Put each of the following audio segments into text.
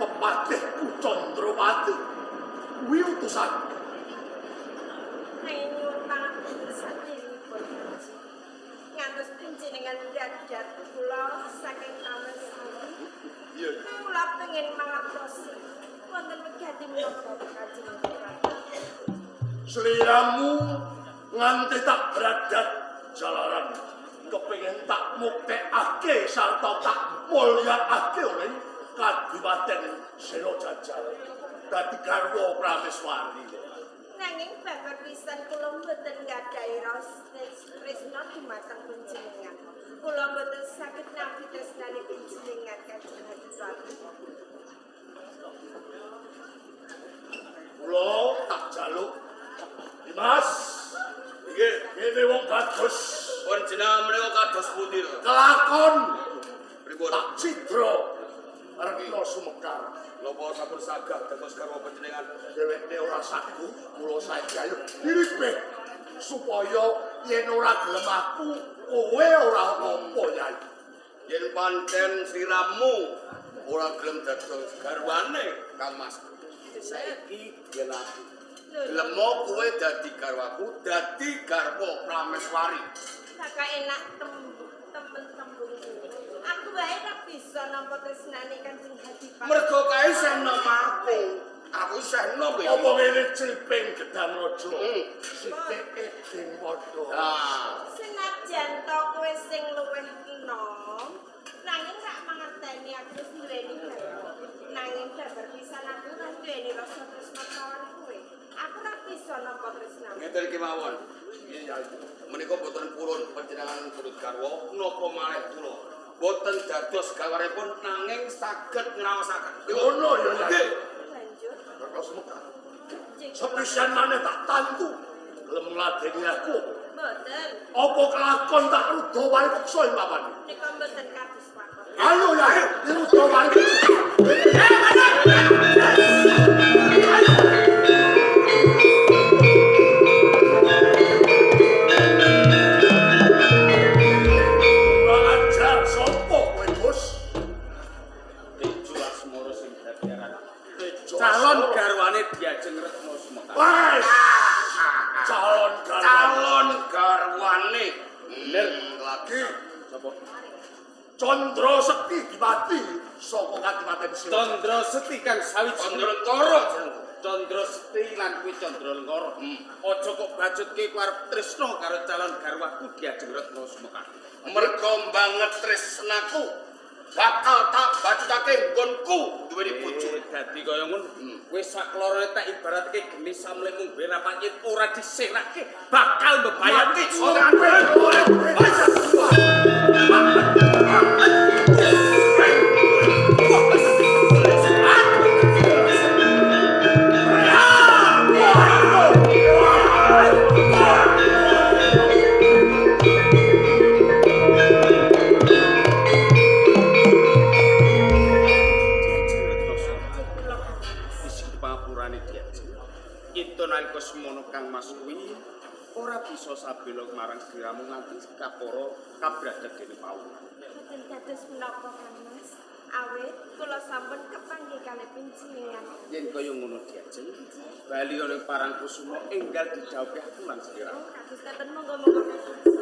Pepatihku Candrawati kuwi utusan. Nanging nyuwun pangapunten saderengipun haji. Ngantos panjenengan dadat kula saking Taman Sari. Iya. Kula pengen mangertosi wonten wigati menapa Kanjeng Prabu. Sliramu nganti tak bradat jalaran kepengin tak muktekake sarta tak mulyakake oleh Kadipaten Selo Jajal dadi garwa Prameswari. Nanging babar pisan kula mboten nggadahi raos tresna dumateng panjenengan. Kula mboten saged nampi tresnane panjenengan Kanjeng Hadi Prabu. Kula tak jaluk Dimas. Nggih, kene wong bagus pun jenengan menika kados pundi to? Kelakon pripun? Tak cidra Retno Sumekar. Napa sampun sagah dados garwa panjenengan? Dheweke ora sagu, kula saiki ayo diripih supaya yen ora gelem aku, kowe ora apa-apa, Yai. Yen pancen sliramu ora gelem dados garwane, Kang Mas. Saiki yen aku gelem kowe dadi garwaku, dadi garwa Prameswari. Saka enak temen tembung. Aku wae ora bisa nampa tresnane Kanjeng Hadi Prabu. Mergo kae isih enom aku. Aku isih enom ya. Apa ngene cilping gedang raja? Sithik eding padha. Ah, Senajan to kowe sing luwih enom, nanging rak mangerteni aku wis duweni garwa. Nanging babar pisan aku ora duweni rasa tresna kawan kowe. Aku ora bisa nampa tresnamu. Ngeten iki mawon. Iya, Yai. Menika boten purun panjenengan purut garwa napa malih kula. Boten dados garwanipun nanging saged ngraosaken. Ngono ya, Yai. Nggih. Lanjut. Retno Sumekar. Sepisan maneh tak tantu gelem ngladeni aku. Mboten. Apa kelakon tak ruda wae peksa ing papan? Nika mboten kados lakon. Ayo ya, ruda wae. Kurang ajar sapa kowe, Gus? Tejo Asmara sing dadi aran. Tejo Calon Asmara. garwane Diajeng Retno Sumekar. Wes. Calon garwane. Calon garwane. Bener. Lagi Sapa? Candra Sekti Dipati saka Kadipaten Selo. Candra Sekti kang sawiji Candra Kara jenengku. Candra Sekti lan kuwi Candra Lengkara. Aja kok bacutke kowe arep tresna karo calon garwaku Diajeng Retno Sumekar. Mergo banget tresnaku bakal tak bacutake nggonku duweni bojo. Dadi kaya ngono. Kowe saklorone tak ibaratke geni samle mung rapat yen ora diserake bakal mbebayati. Ora. Diajeng Retno Sumekar. Isi pangapurane Diajeng. Itu nalika semono Kang Mas kuwi ora bisa sabela marang sliramu nganti kapara kabradat dene pawon. Mboten kados menapa Kang Mas. Awit kula sampun kepanggih kalih panjenengan. Yen kaya ngono Diajeng, bali ana ing Parangkusuma enggal didhawuhi aku lan sliramu. Oh, kados ngaten monggo-monggo Kang Mas.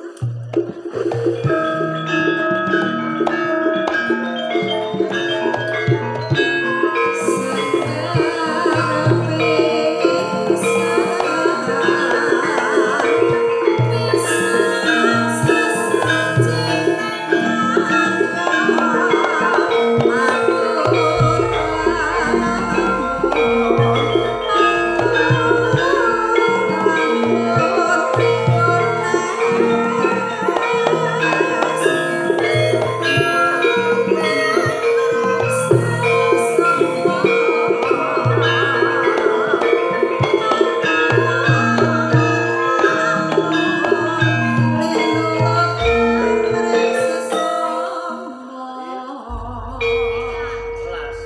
Kelas.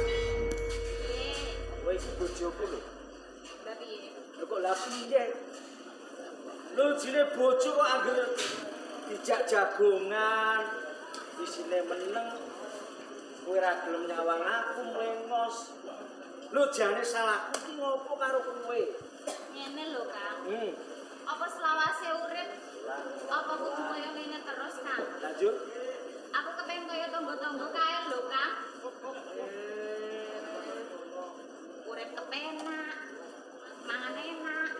Kowe iki bojoku lho. Lah piye? Lho kok lah piye? Lho jine bojo kok angger dijak jagongan, isine meneng. Kowe ra gelem nyawang aku mlengos. Lho jane salahku ki ngopo karo kowe? Ngene lho, Kang. Apa selawase urip? Apa kudu kaya ngene terus, Kang? Lanjut. Aku kepengen kaya tangga-tangga kae lho, Kang. Urip kepenak. Mangan enak.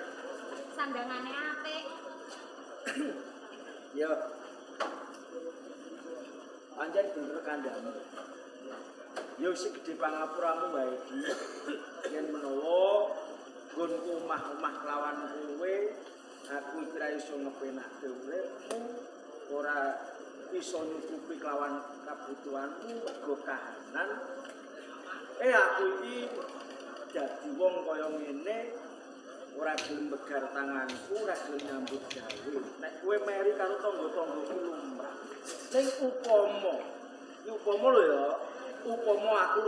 Sandangane apik. Ya. Pancen bener kandhamu. Ya sing gedhe pangapuramu wae iki. Yen menawa nggonku omah-omah kelawan kowe, aku iki ra iso ngepenake uripmu, ora iso nyukupi kelawan kabutuhanmu mergo kahanan. Aku iki dadi wong kaya ngene ora gelem begar tanganku, ora gelem nyambut gawe. Nek kowe meri karo tangga-tanggaku lumrah. Ning upama, iki upama lho ya, upama aku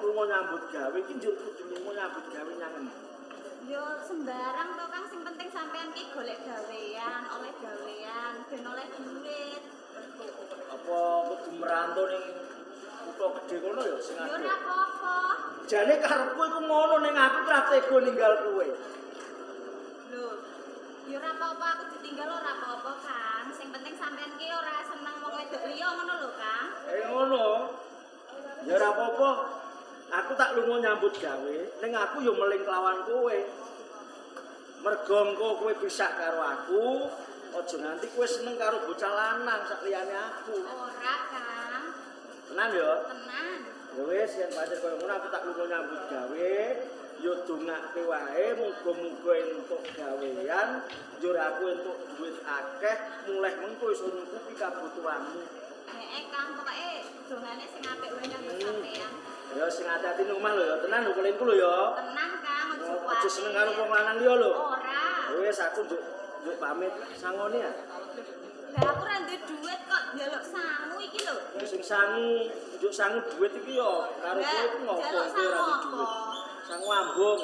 lunga nyambut gawe iki njur kudu lunga nyambut gawe nyang endi? Yo sembarang to Kang, sing penting sampean ki golek gawean, oleh gawean, ben oleh duit. Apa kudu merantau ning kutha gedhe kono ya sing Yo akeh. ora apa-apa. Jane karepku iku ngono ning aku ora tega ninggal kowe. Lho, yo ora apa-apa aku ditinggal ora apa-apa, Kang. Sing penting sampean ki ora seneng wong wedok liya ngono lho, Kang. Ngono. Ya ora apa-apa. Aku tak lunga nyambut gawe, ning aku yo meling kelawan kowe. Mergo engko kowe pisah karo aku, aja nganti kowe seneng karo bocah lanang sak liyane aku. Ora, Kang. Tenan ya? Tenan. Ya wis yen pancen koyo ngono aku tak lunga nyambut gawe, yo dongake wae muga-muga entuk gawean, njur aku entuk duit akeh, mulih mengko iso nyukupi kabutuhanmu. Heeh, Kang, pokoke dongane sing apik wae kanggo sampean. Ya sing ati-ati nang omah lho ya, tenan lho kelingku lho ya. Tenang, Kang, aja Aja kuwatir. seneng karo wong lanang liya lho. Ora. Wis aku njuk pamit sangone ya. Lah aku ora duwe duit kok njaluk sangu iki lho. Sing sangu, njuk sangu duit iki ya karo kowe iku ngopo Njaluk kowe ora sangu duwe apa? duit. Sangu ambung.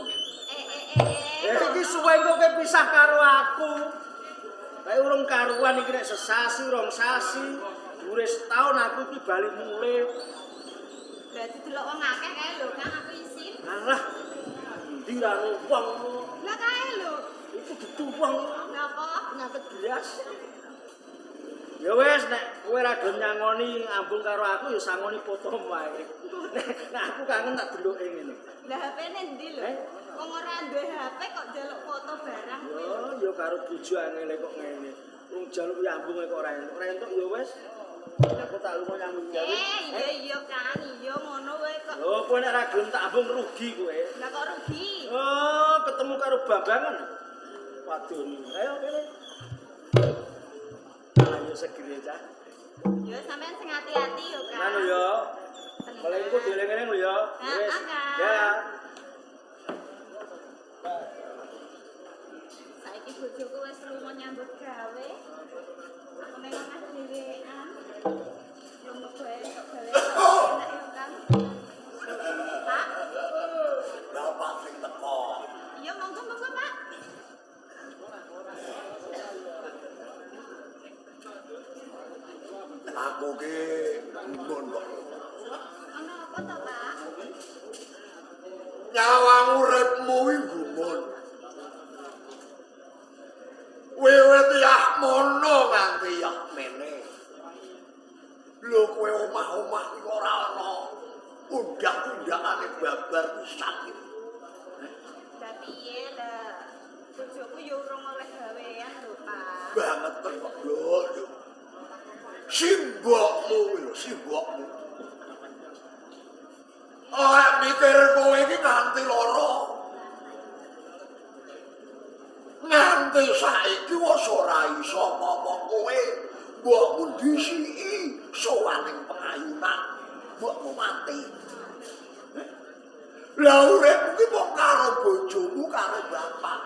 Eh. Iki suwe engko kowe pisah karo aku. Kae urung karuan iki nek sesasi rong sasi, dure setahun aku iki bali mulih. Lah didelok wong akeh kae lho, Kang, aku isin. Alah. Endi ra ono wong. Lah kae lho. Iku dudu wong. Lah apa? Penyakit beras. Ya wis nek kowe ora gelem nyangoni ambung karo aku ya sangoni foto wae. Nek aku kangen tak deloke ngene. Lah HP-ne endi lho? Eh? Wong ora duwe HP kok njaluk foto barang kuwi. Yo ya karo bojo angele kok ngene. Wong jaluk ambung kok ora entuk. Ora entuk ya wis. Aku tak lunga nyambut gawe. Iya iya Kang, iya ngono wae kok. Lho kowe nek ora gelem tak ambung rugi kowe. Lah kok rugi? Oh, ketemu karo Bambangan. Waduh, ayo kene. Ayo segere cah. Ya sampean sing ati-ati yo, Kang. Tenan lho ya. Melingku dieling-eling lho ya. Wis. Ya. Saiki bojoku wis lunga nyambut gawe. Aku nang omah dhewean. Yo muga entuk gawe enak yo, Kang. Pak, Bapak sing teko. iya monggo-monggo, Pak. Aku ki gumun kok. Ono apa to, Pak? Nyawang uripmu kuwi gumun. Wiwit yah mono nganti yah mene. Lho kowe omah-omah iki ora ana undak-undakane babar pisan iki. Lah piye lah? Bojoku yo urung oleh gawean lho, Pak. Banget kok lho. Simbokmu kuwi lho, simbokmu. Ora mikir kowe iki nganti lara. Nganti saiki wis ora iso ngomong kowe. Mbokmu disiki sowan ning pengayunan. Mbokmu mati. Lah uripmu ki mung karo bojomu karo bapak.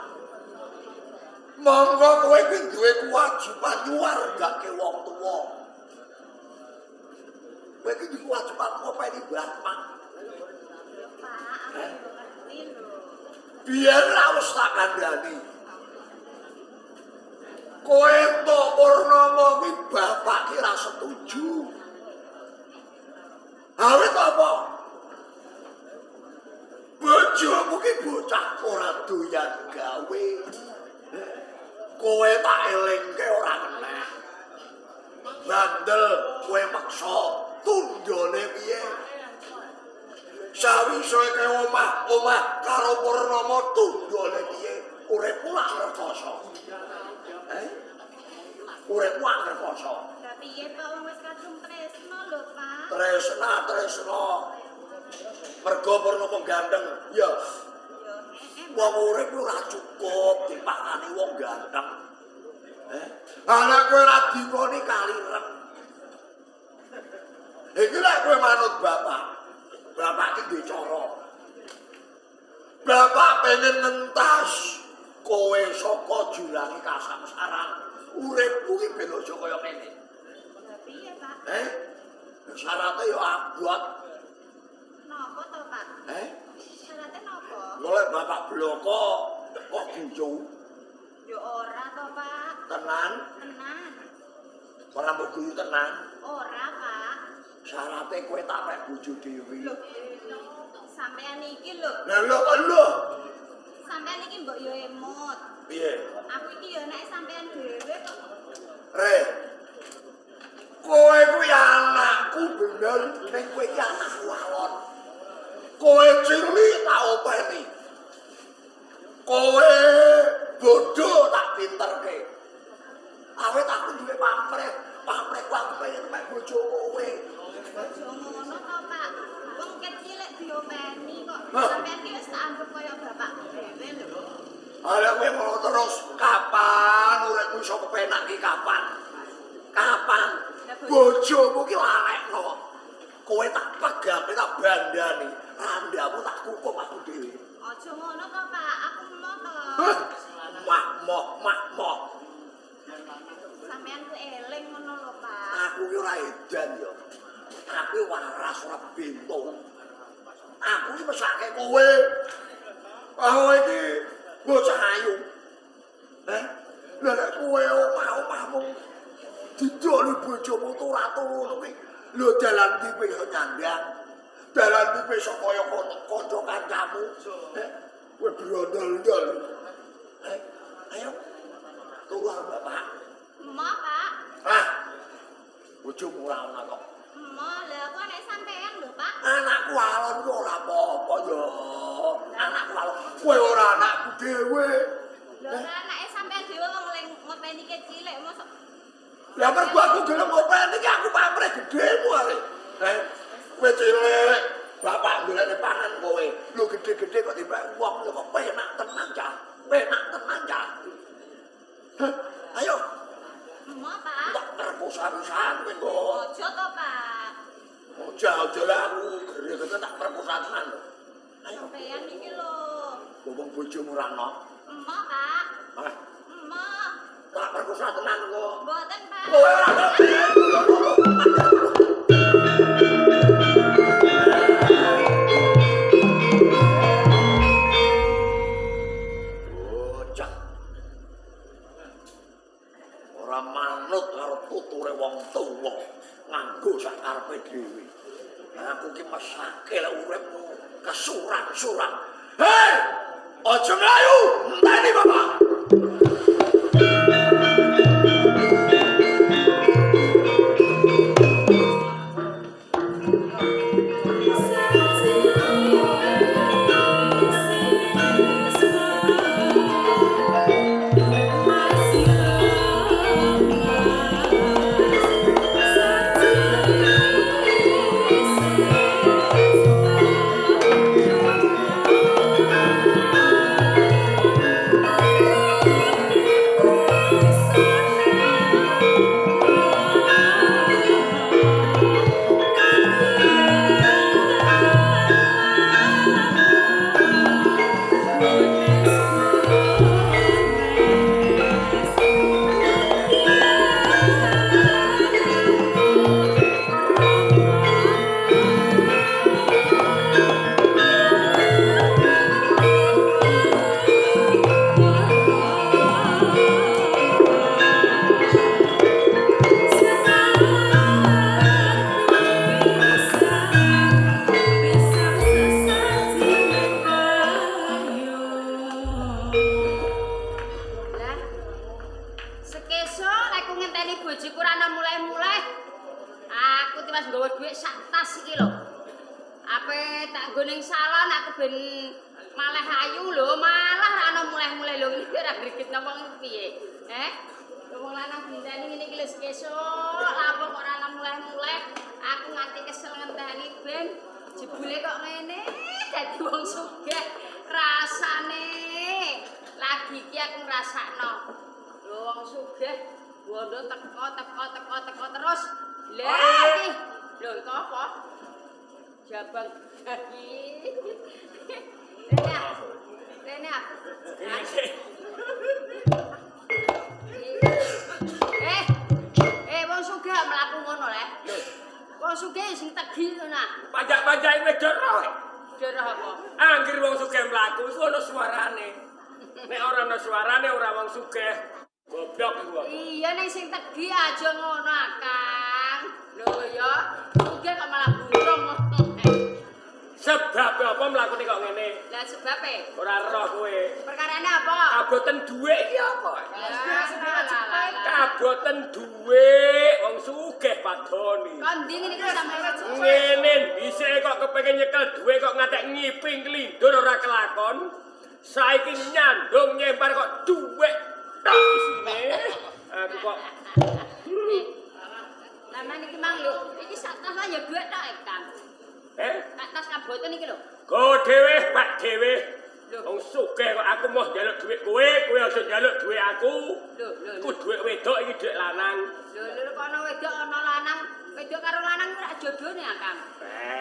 Monggo kowe ki duwe kewajiban nyuwargake wong tuwa. Kowe ki duwe kewajiban ngopeni bapak. Yo, Pak, aku yo ngerti lho. Biar ra wis tak kandhani. Kowe entuk purnama kuwi bapak ki ra setuju. Awit apa? Bojomu ki bocah ora doyan gawe. Kowe tak elingke ora kena. Bandel kowe maksa tundone piye? Sawise ke omah-omah karo Purnama tundone piye? Uripmu lak rekoso. Eh? Uripmu lak rekoso. Lah piye Pak wong wis kadung tresno lho, Pak. Tresna, tresna. Mergo Purnama ganteng, ya. Yo heeh. Wong urip ora cukup dipakani wong ganteng. Eh? Anak kowe ora dingoni kalireng. Iki lek kowe manut bapak. Bapak iki duwe cara. Bapak pengen nentas kowe saka jurange kasamsaran. Uripmu iki ben aja kaya kene. Lah piye, Pak? Eh? Syaratnya ya abot. Napa to, Pak? Eh? Syaratnya napa? Golek bapak bloko kok guyu Yo ora to, Pak. tenan, Tenan. ora mbok guyu tenan. Ora, Pak. Syaratnya kowe tak mek bojo dhewe. Lho, sampean iki lho, Lah lho kok lho. sampean iki mbok yo emot. Piye? Aku iki yo anake sampean dhewe kok. Re. Kowe kuwi anakku bener, ning kowe iki anakku alon. Kowe cilik tak openi. Kowe bodoh tak pinterke. Awit aku duwe pamrih, pamrihku aku pengen mek bojo kowe. Aja ngono to, Pak. Wong kecil lek diopeni kok. Hah? Sampean iki wis tak anggap kaya bapakku dhewe lho. Ala kowe ngono terus kapan uripmu iso kepenak ki kapan? Kapan? Bojomu ki lalekno. Kowe tak pegate tak bandani, randamu tak kukup aku dhewe. Aja ngono to, Pak. Aku emoh to. Hah? Mah moh mah moh. Sampean ku eling ngono lho, Pak. Aku ki ora edan ya. Aku waras ora bento. Aku ki mesake kowe. Aku iki bocah ayu. Eh? Lah nek kowe omah-omahmu didoli bojomu turu ngono kuwi. Lho dalan ndi kowe iso nyandang? Dalan ndi kowe iso kaya kanca kancamu? Eh? Kowe brondol-ndol. Eh? Ayo. Turu karo bapak. Emoh, Pak. Ah. Bojomu ora ana kok. Emoh, lha aku anake sampean lho, Pak. Anakku alon ku ora apa-apa ya. Anakku alon. Kowe ora anakku dhewe. Lho ora anake sampean dhewe wong leng ngopeni kecilek mosok. Lah mergo aku gelem ngopeni iki aku pamrih gedhemu are. Eh, kowe cilik, bapak golekne pangan kowe. Lho gedhe-gedhe kok timbak wong lho kok penak tenan cah. Penak tenan cah. Hah, ayo Emoh, Pak. tak perkosa pisan kowe kok. Aja to, Pak. Aja-aja lah aku gere-gere tak perkosa tenan. Ayo, Sampean iki lho. wong bojomu ora ana. Emoh, Pak. Ah, Emoh. tak perkosa tenan kok. Mboten, Pak. Kowe ora ngerti. Bocah. Ora manut karo tuture wong tuwa, nganggo sak karepe dhewe. Aku ki mesake lek uripmu kesuran-suran. Hei! Aja mlayu, enteni bapak. Thank you. aku ben maleh ayu lho, malah ra ono muleh-muleh lho ngene ora greget napa piye? Eh? Wong lanang dinteni ngene iki lho kesuk, lha apa kok ora ana muleh-muleh? Aku nganti kesel ngenteni ben jebule kok ngene dadi wong sugih rasane. Lagi iki aku ngrasakno. Lho wong sugih bondo teko teko teko teko terus. Lah iki lho iku apa? Jabang iki. Rene. Rene. Eh, wong sugih mlaku ngono le. Wong sugih sing tegi ngono. Pajak-pajake wis doroh. Doroh apa? Angger wong sugih mlaku iku ana suarane. Nek ora ana suarane ora wong sugih. Goblok iku. Iya ning sing tegi aja ngono, Kang. Lho ya, sugih kok malah buntung. Sebab apa mlakune kok ngene? Lah sebabe? Ora roh kowe. Perkarane apa? Kaboten dhuwit iki apa? Kaboten dhuwit wong sugih padoni. Kon ndi ngene iki sampeyan? Ngene dhisik kok kepengin nyekel dhuwit kok ngatek ngiping klindur ora kelakon. Saiki nyandung nyempar kok dhuwit tok isine. Aku kok Lah iki mang lho, iki sak tas ya dhuwit tok, Kang. Eh? Tak tas kaboten iki lho. Go dhewe, Pak dhewe. Wong sugih kok aku moh njaluk dhuwit kowe, kowe aja njaluk dhuwit aku. Lho, lho. Iku dhuwit wedok iki dhuwit lanang. Lho, lho kok ana wedok ana lanang. Wedok karo lanang ora jodone ya, Kang. Eh.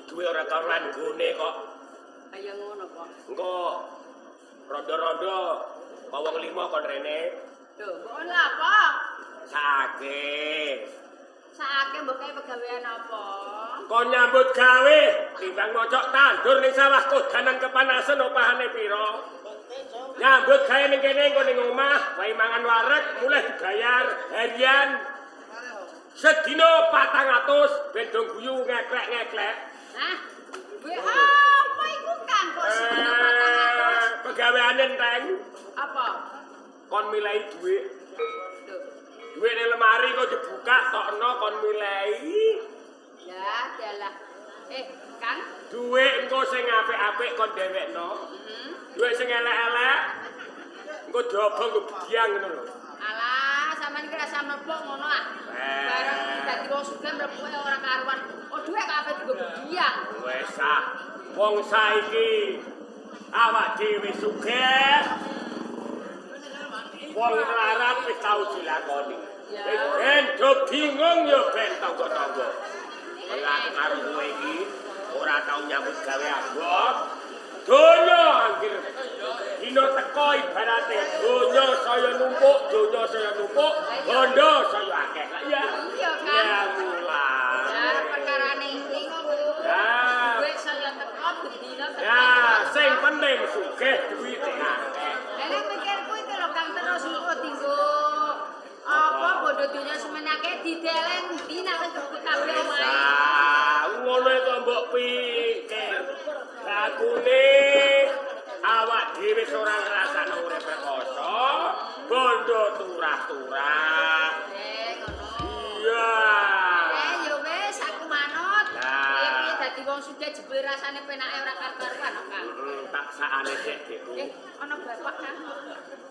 Duwe ora karuan gone kok. Kaya ngono kok. Engko rondo-rondo kok wong limo kon rene. Lho, kok lha apa? Sake. Sakake mbok kae pegawean apa? Kon nyambut gawe, timbang mocok tandur ning sawah kodanan kepanasan opahane pira. Nyambut gawe ning kene engko ning omah, wae mangan wareg, mulih dibayar harian. Sedina 400 ben dong guyu ngeklek-ngeklek. Hah? Duwe apa iku Kang kok sedina 400? Pegaweane enteng. Apa? Kon milai dhuwit. Duit ning lemari kok dibuka tokno kon milai. Ya, dalah. Kang, duit engko sing apik-apik kon dhewekno. Heeh. Duit sing elek-elek engko diobong nggo biang ngono lho. Alah, sampean iki rasa mlebok ngono ah. Bareng dadi wong sugih mleboke ora karuan. Oh, duit kok ape dienggo biang. Wis ah. Wong saiki awak dhewe sugih. Wong melarat wis tau dilakoni. Wis ben do bingung ya ben tangga-tangga. Kaya aku karo kowe iki ora tau nyambut gawe abot. Donya anggir dina teko ibarate donya saya numpuk, donya saya numpuk, bondo saya akeh. Lah iya. Iya, Kang. Ya mulah. Ya perkarane iku. Ya. Duit saya teko bendina teko. Ya, sing penting sugih duwite akeh. Lah mikirku iki lho Kang terus engko dienggo apa bondo donya semenake dideleng ndi nang kebut kabeh omahe. Ah, ngono kok mbok pikir. Bakune awak dhewe ora ngrasakno urip rekoso, bondo turah-turah. Ngono. Iya. Ya wis aku manut. Lah. Piye-piye dadi wong sugih jebul rasane penake ora karu-karuan kok, Kang. Tak sakane sik, Dekku. Ana bapak Kang.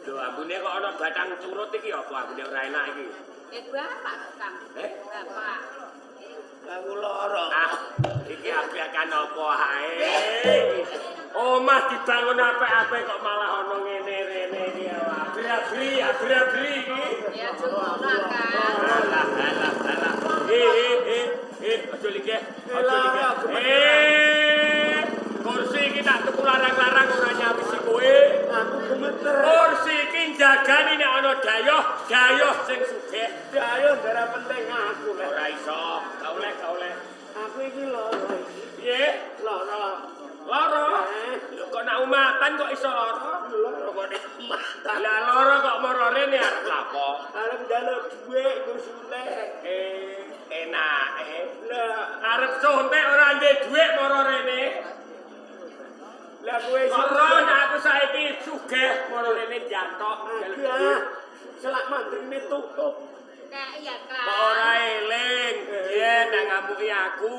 Lho, ambune kok ana batang curut iki apa ambune ora enak iki? Bapak kok, Kang. Bapak. Aku lara. Ah, iki apiakan apa ae? Omah dibangun apik-apik kok malah ana ngene rene iki. Abri-abri, abri-abri iki. Ya aja ngono, Kang. Alah, alah, alah. Aja ligeh, aja ligeh. Kursi iki tak tuku larang-larang ora nyawisi kowe. Aku gemeter. Kursi iki njagani nek ana dayoh, dayoh sing sugih. Dayoh darah penting aku. Ora iso, gak oleh, gak oleh. Aku iki lara iki. Piye? Lara. Lara? Lho kok nak umatan kok iso lara? Lara kok nek umatan. Lah lara kok moro rene arep lapo? Arep njaluk dhuwit nggo suntik. Enak eh. Lah arep suntik ora ndek dhuwit moro rene. Lah kowe ora nek aku saiki sugih moro rene jantok njaluk dhuwit. Selak mandrine tutup. Kayak ya, Kang. Kok ora eling, yen nang ngamuki aku.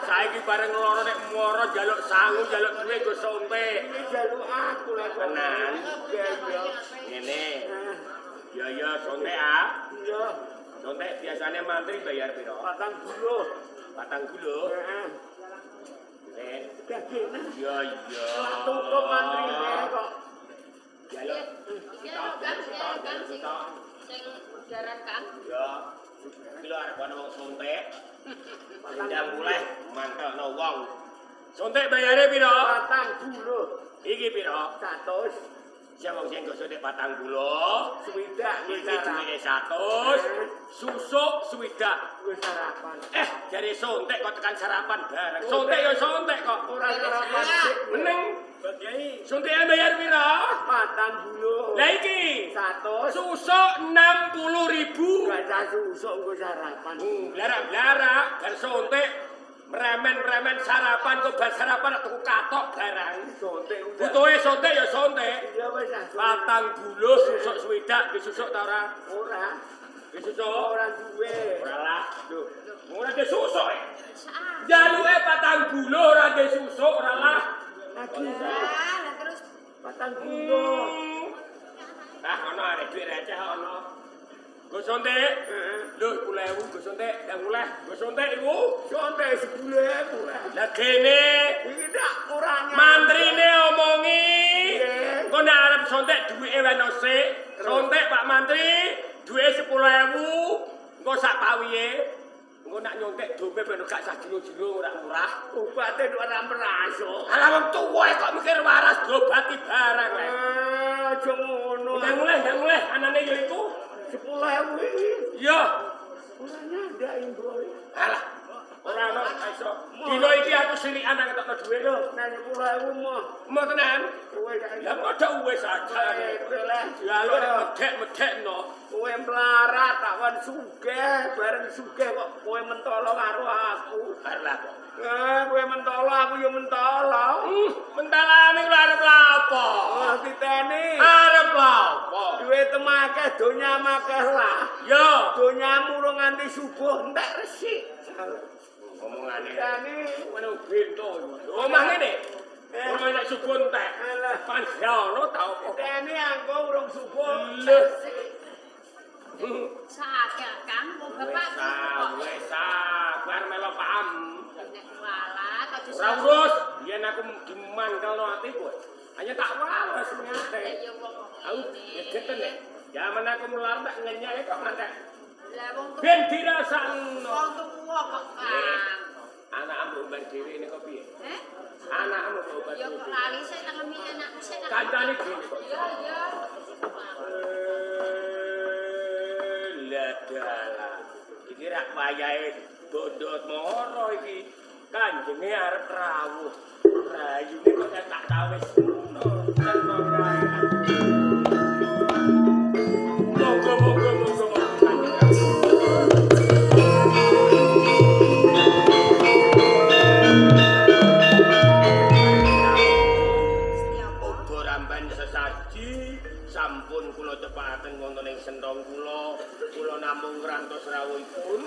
Saiki bareng loro nek moro njaluk sangu, njaluk dhuwit go sontek. Iki njaluk aku lah kok. Tenan. Iya, iya. Ngene. Ya ya sontek ah. Iya, Sontek biasane mantri bayar piro? 40. 40. Heeh. Nek. Gagene. Ya iya. Tutup mantrine kok. Jaluk. Iki lho, Kang, iki lho, Kang sing sing udaran, Kang. Ya. Iki lho arep ana wong sontek. Ndang mulih mangkelno wong. Sontek bayare piro? 40. Iki piro? 100. Sing wong sing go sontek 40. Swidak Iki duwike 100. Susuk swidak. Wis sarapan. Jare sontek kok tekan sarapan bareng. Sontek ya sontek kok. Ora sarapan sik. Meneng. Pak Kiai. Sonteke bayar piro? 40. Lah iki 100. susuk 60.000. Gak usah susuk nggo sarapan. Blarak-blarak bar sontek meremen-meremen sarapan kok bar sarapan tuku katok barang. Sontek udah. Butuhe sontek ya sontek. Iya wis ah. 40 susuk swidak disusuk ta ora? Ora. Disusuk? Ora duwe. Ora lah. Lho, ora disusuk. Saat. Jaluke 40 ora disusuk ora lah. Lagi Lah, terus 40. Ah ono arek dhuwit receh ono. Go sontek. Lho 10.000 go sontek, ndang mulih. Go sontek iku. Sontek 10.000 lah. Lah kene Iki ndak ora mantrine omongi. Nggih. Engko nek arep sontek duwike weno sik. Sontek Pak Mantri, duwike 10.000. Engko sak pawiye. Engko nak nyontek dope ben gak sah jero-jero ora murah. Obate ora meraso. Alah wong tuwa kok mikir waras diobati barang le. Ah, aja ngono. Ndang mulih, ndang mulih, anane ya iku. 10.000 iki. Iya. Ora nyandaki boy. Alah. Ora ono iso. Dina iki aku sirikan nang ketokno dhuwit. Lho, nang 10.000 moh. Mau tenan? Kowe saiki. Lah modho wis aja. Lah, Ya lho medhek-medhekno. Kowe melarat tak kon sugih, bareng sugih kok kowe mentolo karo aku. Arep kok. Eh, kowe mentolo aku ya mentolo. Mentalane lho arep lha apa? Oh, titeni. Arep lha apa? Duwe temakeh donya makeh lah. Yo, Donyamu urung nganti subuh entek resik. omongane. Titeni. Ngono bento. Omah ngene. Ora nek subuh entek. Alah. Pandhono ta apa? Titeni angko urung subuh. Lho. Saat ya, Kang, wong bapak Wis ah, wis ah, bar melo paham. Nek walah aja Ora urus, yen aku dimangkelno ati kowe. Hanya tak wales ngate. Ya wong Aku gegeten nek. Jaman aku melarat tak ngenyek kok ngantek. Lah wong tuwa. Ben dirasakno. Wong tuwa kok, Kang. Anakmu mbok bar dhewe ini kok piye? Eh? Anakmu mbok bar Ya kok dhewe. lali sik nang ngemi anakku sik nang. Kancane dhewe kok. Ya ya. Lah dalah. Iki rak wayahe bondot moro iki. Kanjenge arep rawuh. Rayune kok tak tawis ngono. Cetha kae. Monggo monggo monggo monggo. Uga ramban sesaji sampun kula tepakaken wonten ing senthong kula. Kula namung ngrantos rawuhipun.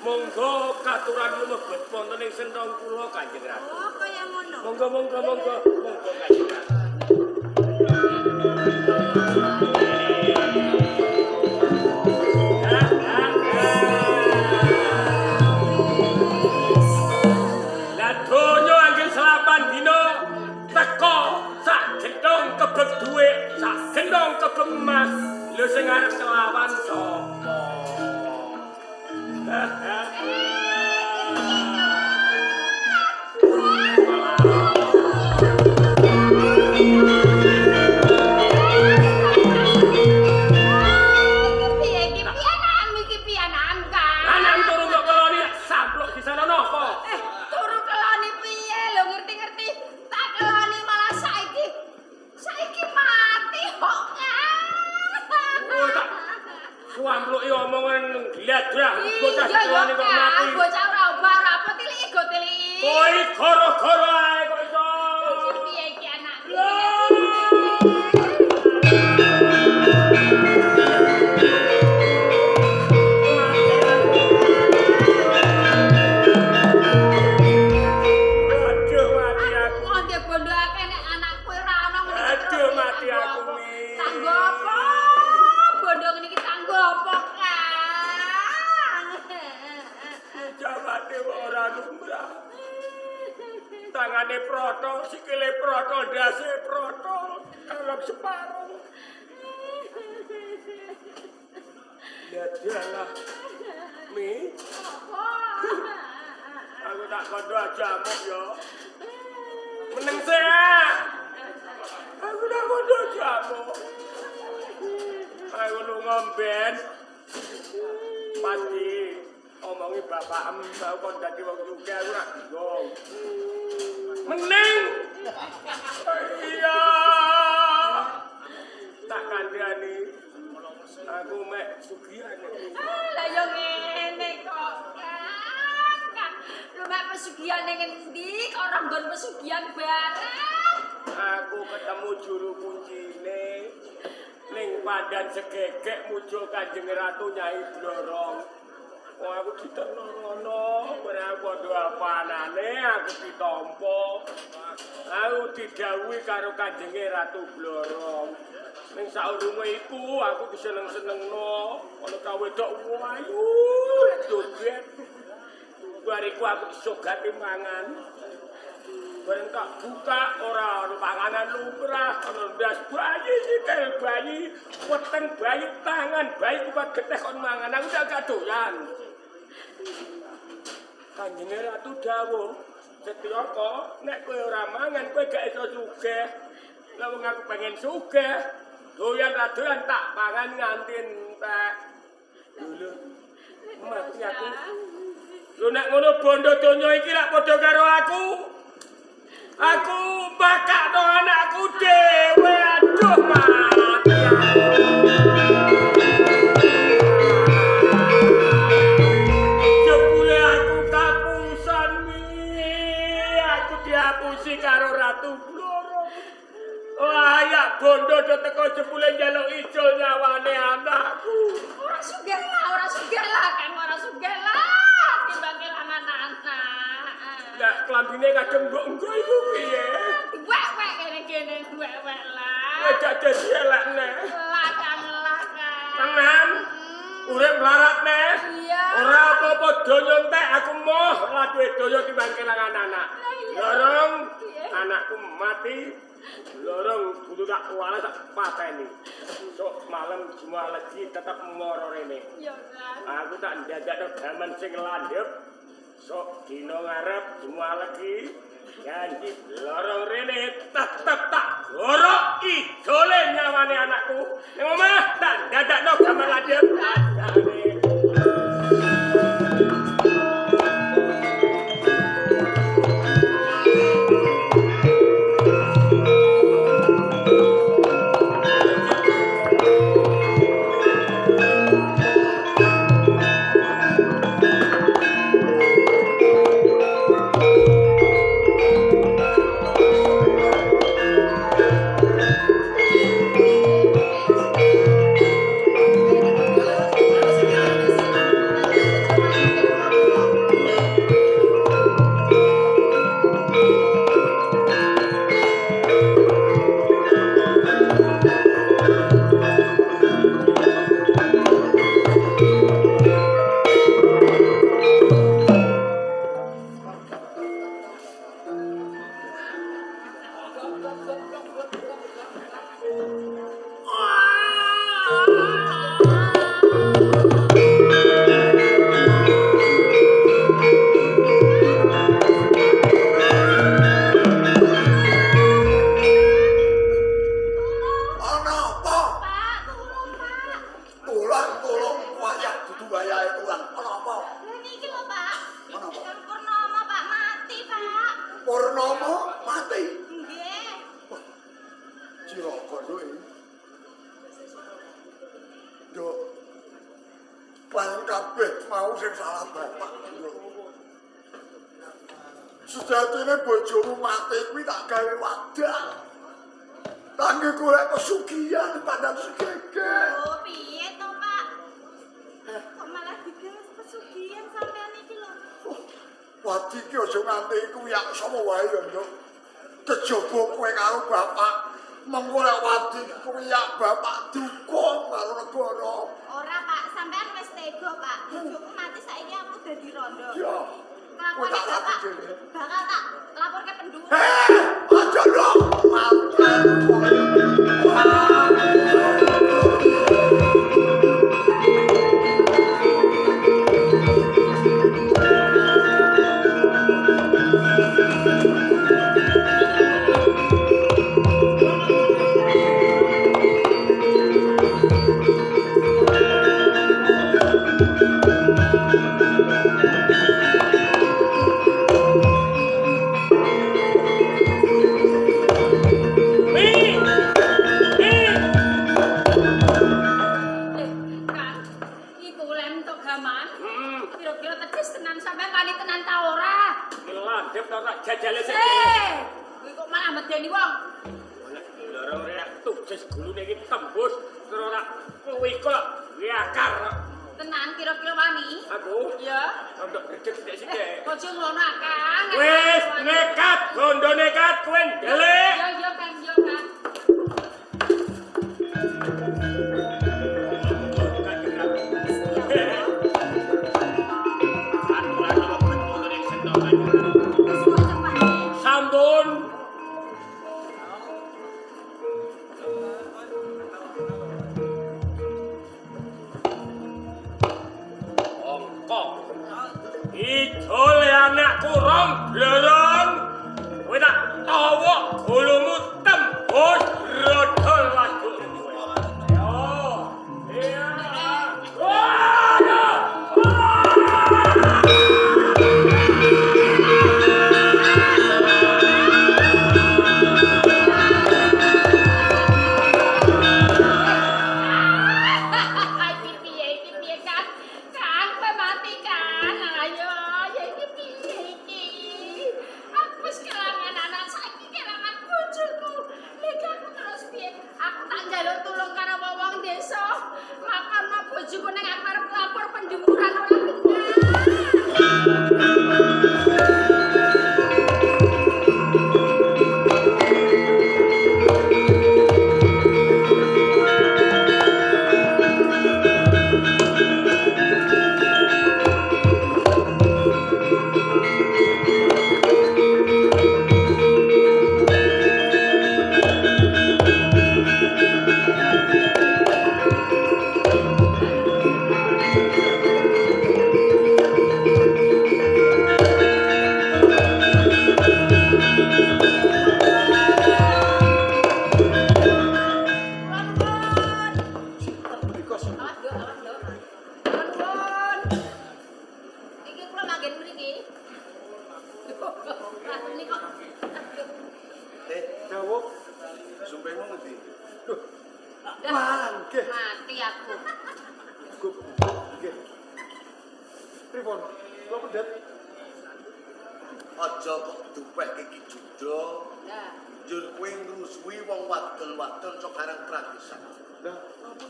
Monggo katuran lumebet wonten ing senthong kula Kanjeng Ratu. Oh, kaya ngono. Monggo monggo monggo monggo Kanjeng Ratu. Lah donya anggih selapan dina teko sak gendong kebek dhuwit, sak gendong kebek emas. Lho sing arep kelawan sapa? Piye iki piye anakmu iki piye anakmu, Kang? Anak turu kok keloni sampluk disana apa? Turu keloni piye lho ngerti-ngerti tak keloni malah saiki. Saiki mati kok, Kang. Oh, tak suampluki omongan gladrah bocah Iya ya keloni kok Kang, mati. bocah ora obah ora apa tiliki go tiliki. Kowe gara-gara ae kok iso. Piye iki anakku? Lah. tangane protol, sikile protol, ndase protol, kalap separo. Ya dialah. Mi. Aku tak kondo jamuk ya. Meneng sik. Aku tak kondo jamuk. Aku lunga mben. Pasti omongi bapakem tau kon dadi wong sugih aku rak bingung. Meneng. Iya. Tak kandhani. Aku mek sugihan. Lah yo ngene kok, Kang. Lu mek pesugihan ning endi kok ora nggon pesugihan bareng. Aku ketemu juru kuncine ning Pandan Segegek mujo Kanjeng Ratu Nyai Blorong. Wong aku ditekno ngono, ora padha apanane aku ditampa. Aku didhawuhi karo Kanjenge Ratu Blorong. Ning saurunge iku aku diseneng-senengno, ana ka wedok ayu joget. Bariku aku disogati mangan. Bareng tak buka ora ana panganan lumrah, ana ndas bayi, sikil bayi, weteng bayi, tangan bayi kupat getih kon mangan. Aku tak kadoyan. Kanjenge Ratu dawuh, "Setyaka, nek kowe ora mangan kowe gak iso sugih." Lah wong aku pengen sugih, doyan ra doyan tak pangan nganti entek. Lho, mati aku. Lho nek ngono bondo donya iki lak padha karo aku. Aku mbakakno anakku dhewe, aduh mati aku. Jebule aku kapusan mi, aku diapusi karo Ratu Blorong. Layak bondo do teko jebule njaluk ijol nyawane anakku. Ora sugih lah, Kang, ora sugih lah timbang kelangan anak. Lah klambine kadung mbok engko iku piye? Wek-wek kene-kene wek-wek lah. Kowe gak dadi elek neh. Lah Kang, lah Kang. Tenan. Urip mlarat neh. Iya. Ora apa-apa donya entek aku moh ora duwe donya timbang kelangan anak. Lorong anakku mati. Lorong kudu tak walas tak pateni. Sok malam Jumat legi tetep moro rene. Iya, Kang. Aku tak ndadakno gaman sing landhep. Sok dina ngarep Jumat legi janji lorong rene tetep tak gorok ijole nyawane anakku. Ning omah tak ndadakno gaman landhep. Sejatine bojomu mati kuwi tak gawe wadah. Tangge golek pesugihan Pandan Segegek. Oh, piye to, Pak? Kok malah digawe pesugihan sampean iki lho? Wadi iki aja nganti kuwi yak sapa wae ya, Nduk. Kejaba kowe karo bapak, mengko lek wadi kuwi yak bapak dukung karo negara. Ora, Pak, sampean wis tega, Pak. Bojoku mati saiki aku dadi rondo. Ya. Kelakuane bapak bakal tak laporke pendhuwur. Aja dong.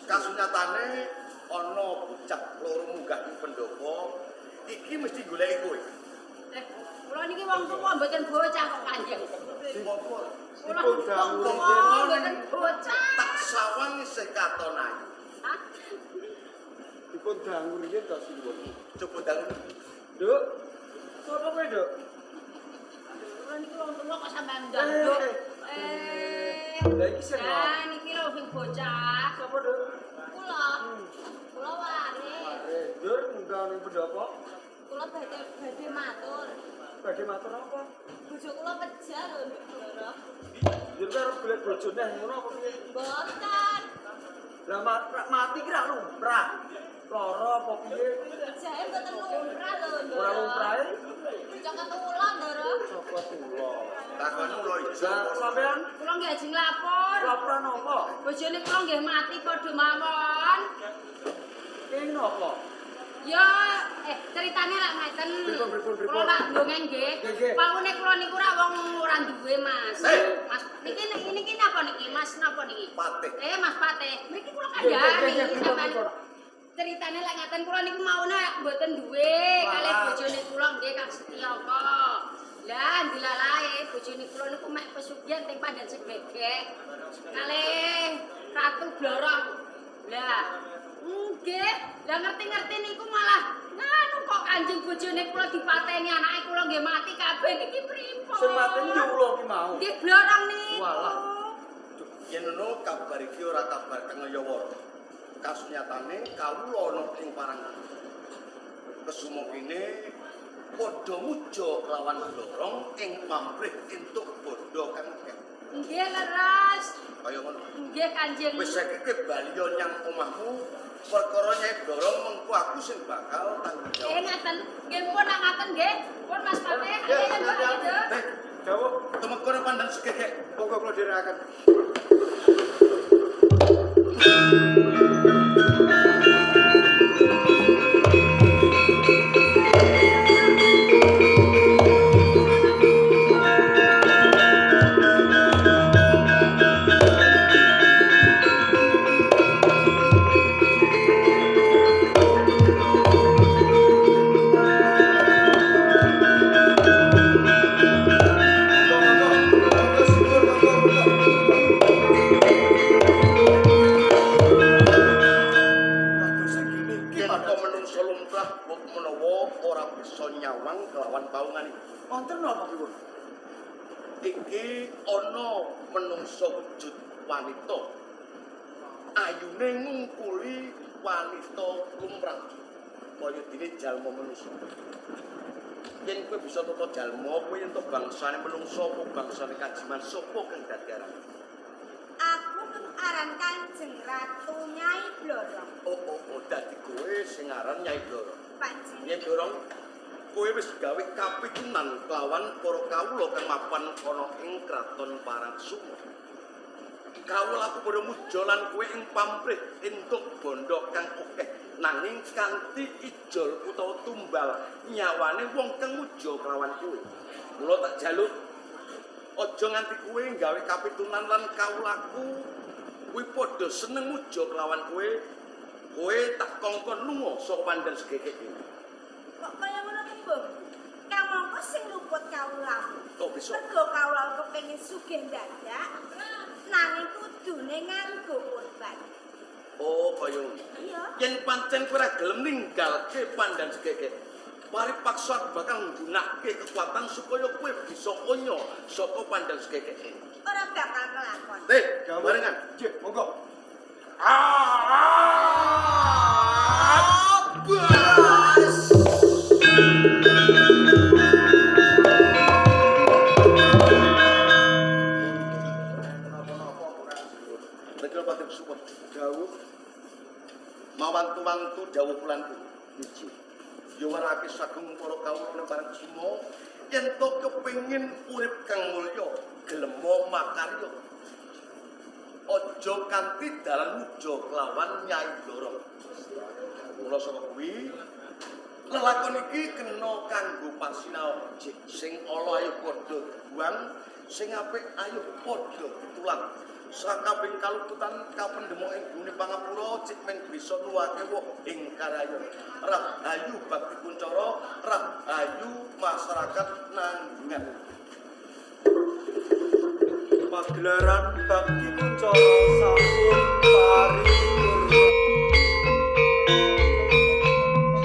Kasunyatane ana bocah loro munggah ing pendopo iki mesti goleki kowe. Kula niki wong tuwa mboten bocah kok Kanjeng. Kula mboten bocah. Tak sawang isih katon ayu. Hah? Dipun dangu riyen to simbol. Coba dangu. Nduk. Sapa kowe, Nduk? Kula niki wong tuwa kok sampean ndang, Nduk. Lah iki sing Lah niki lho sing bocah. Sapa, Nduk? Kula. Kula ware. Ndur munggah ning pendopo? Kula badhe matur. Badhe matur apa? Bojo kula pejah lho, Nduk Bloro. Njur arep golek bojone ngono apa piye? Mboten. Lah mati ki ra lumrah. Lara apa piye? Pejahe mboten lumrah lho, Ndoro. Ora lumrahe? Cokot ula, Ndoro. Cokot ula. Takone ula ijo. Sampean kula nggih ajeng lapor. Laporan apa? Bojone kula nggih mati padha mawon. Kenging napa? Ya, ceritane lak ngeten. Kula lak ndongeng nggih. Paune kula niku rak wong ora duwe, Mas. Mas niki niki napa niki? Mas napa niki? Patih. Mas Patih. Mriki kula kandhani sampean. Ceritane lak ngeten kula niku maune mboten duwe kalih bojone kula nggih Kang Setyaka. Lah ndilalae bojone kula niku mek pesugihan teng Pandan Segegek. Kalih Ratu Blorong. Lah nggih, lah ngerti-ngerti niku malah nganu kok Kanjeng bojone kula dipateni anake kula nggih mati kabeh niki pripun? Sing mateni ya ula ki mau. Nggih blorong niku. Walah. Yen ngono kabar iki ora kabar kang ngayawara. Kasunyatane kawula ana ing Parang. Kesumukine padha muja kelawan blorong ing pamrih entuk bondo kang akeh. Nggih leres. Kaya ngono. Nggih Kanjeng. Wis saiki kowe bali nyang omahmu, perkara Nyai Blorong mengko aku sing bakal tanggung jawab. Ngaten. Nggih pun nak ngaten nggih. Pun Mas Patih, ayo nduk. Eh, Dawuh, tumeka nang Pandan Segegek. Monggo kula dherekaken. Wonten napa pripun? Iki ana menungsa wujud wanita. Ayune ngungkuli wanita lumrah. Kaya dene jalma menungsa. Yen kowe bisa tata jalma, kowe yen to bangsane menungsa apa bangsane kajiman sapa kang dadi aran? Aku kang aran Kanjeng Ratu Nyai Blorong. Oh, dadi kowe sing aran Nyai Blorong. Panjenengan Nyai Blorong, kowe wis gawe kapitunan kelawan para kawula kang mapan ana ing kraton Parangsumo. Kawula aku padha muja lan kowe ing pamrih entuk bondo kang akeh nanging kanthi ijol utawa tumbal nyawane wong kang muja kelawan kowe. Mula tak jaluk aja nganti kowe gawe kapitunan lan kawulaku kuwi padha seneng muja kelawan kowe. Kowe tak kongkon lunga saka Pandan Segegek iki. Kok kaya ngono tembung? Kamangka sing luput kawulamu. Kok bisa? Mergo kawula kepengin sugih dadak, nanging kudune nganggo korban. Oh, kaya ngono. Iya. Yen pancen kowe ora gelem ninggalke Pandan Segegek, paripaksa aku bakal nggunakake kekuatan supaya kowe bisa onyo saka Pandan Segegek. Ora bakal kelakon. Eh, barengan. Nggih, monggo. Abbas. Napa-napa ora. Betul Pak Suwun. Dawuh Mawantu-wantu dawuh kulanku. Niji. Ya warake sagung para kawula Parangsumo yen to kepengin urip kang mulya, gelemo makarya. Aja kanthi dalan muja kelawan Nyai Blorong. Mula saka kuwi lelakon iki kena kanggo pasinaon. Sing ala ayo padha dibuang, sing apik ayo padha ditulang. Sakabeng kaluputan kapendemo ing gune pangapura cik men bisa nuwake woh ing karayon. Rahayu bakti kuncara, rahayu masyarakat Nanggungan. Pagelaran Bakti Kuncara.